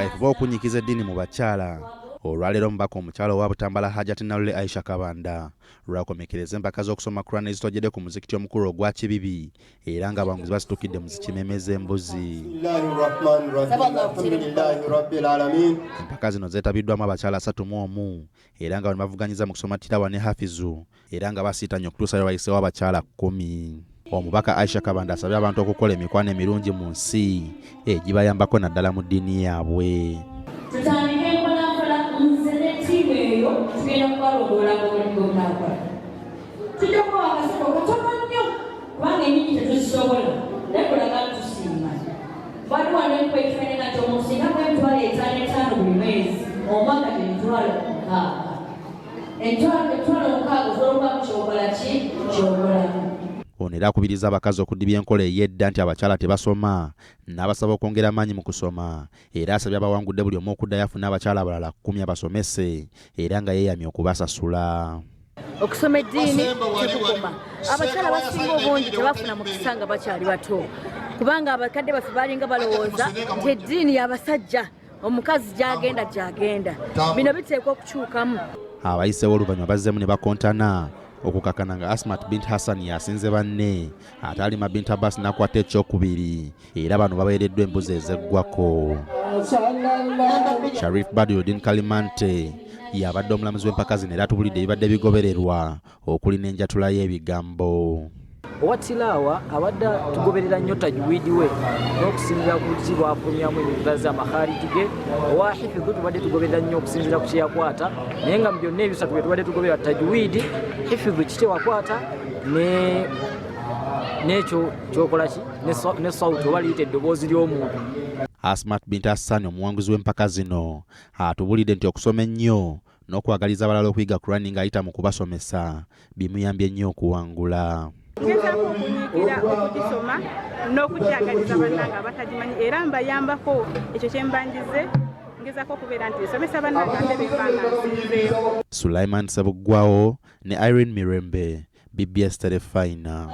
kaweefube okunyikiza eddiini mu bakyala, olwaleero omubaka omukyala owa Butambala Hajat Nalule Aisha Kabanda lwakomekereza empaka z'okusoma Quran ezitojjedde ku muzikiti omukulu ogwa Kibibi era nga abawanguzi basitukidde mu zikimeme z'embuzi. Empaka zino zeetabiddwamu abakyala 31 era nga bano bavuganyiza mu kusoma tirawa ne hafizu era nga basiitanye okutuusa lwe wayiseewo abakyala 10. Omubaka Aisha Kabanda asabye abantu okukola emikwano emirungi mu nsi egibayambako naddala mu ddiini yaabwe. Tutandike mpolampola, nze ne ttiimu eyo tugenda kubalondoola ng'omulimu gwe munaakola. Tujja kubawa akasebo katono nnyo kubanga ennyingi tetuzisobola, naye kulaga nti tusiima. Waliwo wano enkuba ekifaanana nti omuntu singa akuwa 5,000 buli mwezi, omwaka gye 60,000. 60,000 osobola okubaako ky'okola ki ky'okolamu. Ono era akubiriza abakazi okudibya enkola ey'edda nti abakyala tebasoma n'abasaba okwongera amaanyi mu kusoma era asabye abawangudde buli omu okuddayo afune abakyala abalala 10 abasomese era nga yeeyamye okubasasula. Okusoma eddiini tekukoma. Abakyala abasinga obungi tebafuna mukisa nga bakyali bato kubanga abakadde baffe balinga balowooza nti eddiini y'abasajja, omukazi gy'agenda gy'agenda. Bino biteekwa okukyukamu. Abayiseewo oluvannyuma bazzeemu ne bakontana okukakana nga Asmat bint Hassan yasinze banne ate Alima bint Abbas n'akwata ekyokubiri era bano babeereddwa embuzi ezeggwako. Sharif Badruddin Kalimante y'abadde omulamuzi w'empaka zino era atubulidde ebibadde bigobererwa okuli n'enjatula y'ebigambo. Owa tilaawa abadde tugoberera nnyo tajwidi we n'okusinziira ku ki bwafulumyamu enyukuta ze amakhariji ge. Owa hifidhu tubadde tugoberera nnyo okusinziira ku kyeyakwata, naye nga mu byonna ebisatu bye tubadde tugoberera tajwidi, hifidhu ki kyewakwata n'ekyo kyokola ki ne sauti oba liyita eddoboozi ly'omuntu. Asmat bint Hassan omuwanguzi w'empaka zino atubulidde nti okusoma ennyo n'okwagaliza abalala okuyiga Kurani ng'ayita mu kubasomesa bimuyambye nnyo okuwangula. Ngezaako okunyiikira okugisoma n'okugyagaliza bannange abatagimanyi era mbayambako ekyo kye mbanjize, ngezaako okubeera nti nsomesa bannange ate bembanga nsinzeeko. Sulaiman Ssebuggwawo ne Irene Mirembe, BBS Terefayina.